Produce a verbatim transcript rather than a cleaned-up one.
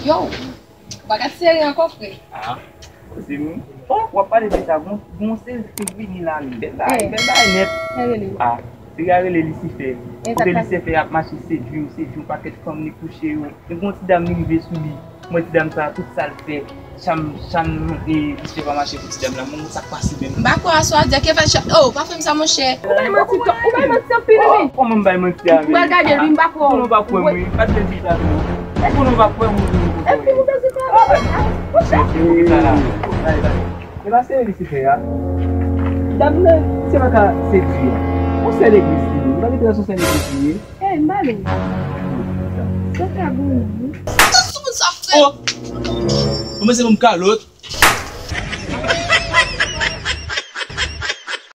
Yo, bagay sere ankò, frè. Ah, se m. Oh, w ap pale de sa, gon, gon seri ki vini la, men bèl bagay, bèl bagay nèt. Ah, seri a rele Lisifè. Kote Lisifè ap mache sedui w, sedui yon pakèt fanm li kouche yo. Epi gon ti dam li rive sou li. Mwen ti dam sa, tout sa l fè, chanm, chanm, e, misye pa mache pou ti dam la. Mwen, sa k pase menm? M pa kwè aswè a, Dyak, e fè chan, oh, pa fè m sa, monchè. Ou bay manti twòp, ou bay manti anpil, wi. Kòman m bay manti avè w? M pral gade, wi, m pa kwè w. Konnen w pa kwè m, wi. Pa t fè di sa, non. Konnen w pa kwè m, wi. Epi ou bezwen fè avè m. Monchè. Sa la. Gade, gade. E pa se Lisifè a. Dam nan, se pa ka sedui a. Yon sè legliz li ye. Li pa gen tandans yon sè legliz li ye. Ey, m pale. Sa ka bon, wi. Tande sou moun sa, frè. Oh! Ou mwen se moun kalot.